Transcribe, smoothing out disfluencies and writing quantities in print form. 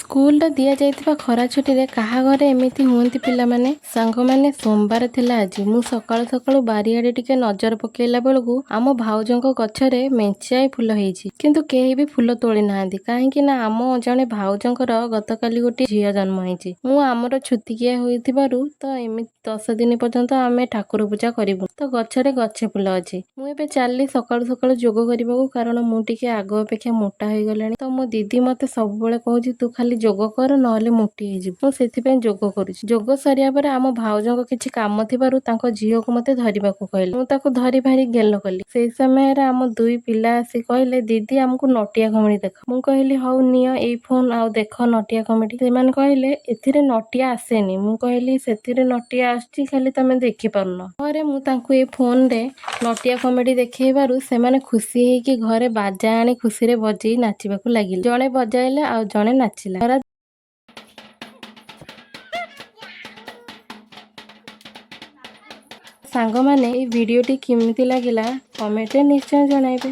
ସ୍କୁଲରେ ଦିଆଯାଇଥିବା ଖରା ଛୁଟିରେ କାହା ଘରେ ଏମିତି ହୁଅନ୍ତି ପିଲାମାନେ? ସାଙ୍ଗମାନେ, ସୋମବାର ଥିଲା ଆଜି। ମୁଁ ସକାଳୁ ସକାଳୁ ବାରିଆଡ଼େ ଟିକେ ନଜର ପକେଇଲା ବେଳକୁ ଆମ ଭାଉଜଙ୍କ ଗଛରେ ମେଞ୍ଚାଏ ଫୁଲ ହେଇଛି, କିନ୍ତୁ କେହି ବି ଫୁଲ ତୋଳି ନାହାନ୍ତି। କାହିଁକି ନା ଆମ ଜଣେ ଭାଉଜଙ୍କର ଗତକାଲି ଗୋଟିଏ ଝିଅ ଜନ୍ମ ହେଇଛି। ମୁଁ ଆମର ଛୁତିକିଆ ହୋଇଥିବାରୁ ତ ଏମିତି 10 ଦିନ ପର୍ଯ୍ୟନ୍ତ ଆମେ ଠାକୁର ପୂଜା କରିବୁ, ତ ଗଛରେ ଗଛେ ଫୁଲ ଅଛି। ମୁଁ ଏବେ ଚାଲିଲି ସକାଳୁ ସକାଳୁ ଯୋଗ କରିବାକୁ, କାରଣ ମୁଁ ଟିକେ ଆଗ ଅପେକ୍ଷା ମୋଟା ହେଇଗଲାଣି। ତ ମୋ ଦିଦି ମତେ ସବୁବେଳେ କହୁଛି, ତୁ ଖାଲି ଯୋଗ କର, ନହେଲେ ମୋଟି ହେଇଯିବୁ। ମୁଁ ସେଥିପାଇଁ ଯୋଗ କରୁଛି। ଯୋଗ ସରିବା ପରେ ଆମ ଭାଉଜଙ୍କ କିଛି କାମ ଥିବାରୁ ତାଙ୍କ ଝିଅକୁ ମତେ ଧରିବାକୁ କହିଲେ। ମୁଁ ତାକୁ ଧରି ଭାରି ଗେଲ କଲି। ସେଇ ସମୟରେ ଆମ ଦୁଇ ପିଲା ଆସି କହିଲେ, ଦିଦି, ଆମକୁ ନଟିଆ କମେଡି ଦେଖ। ମୁଁ କହିଲି, ହଉ ନିଅ ଏଇ ଫୋନ ଆଉ ଦେଖ ନଟିଆ କମେଡି। ସେମାନେ କହିଲେ, ଏଥିରେ ନଟିଆ ଆସେନି। ମୁଁ କହିଲି, ସେଥିରେ ନଟିଆ ଆସୁଛି, ଖାଲି ତମେ ଦେଖିପାରୁନ। ପରେ ମୁଁ ତାଙ୍କୁ ଏ ଫୋନରେ ନଟିଆ କମେଡି ଦେଖେଇବାରୁ ସେମାନେ ଖୁସି ହେଇକି ଘରେ ବାଜା ଆଣି ଖୁସିରେ ବଜେଇ ନାଚିବାକୁ ଲାଗିଲେ। ଜଣେ ବଜାଇଲେ ଆଉ ଜଣେ ନାଚିଲା। ସାଙ୍ଗମାନେ, ଏଇ ଭିଡ଼ିଓଟି କେମିତି ଲାଗିଲା କମେଣ୍ଟରେ ନିଶ୍ଚୟ ଜଣାଇବେ।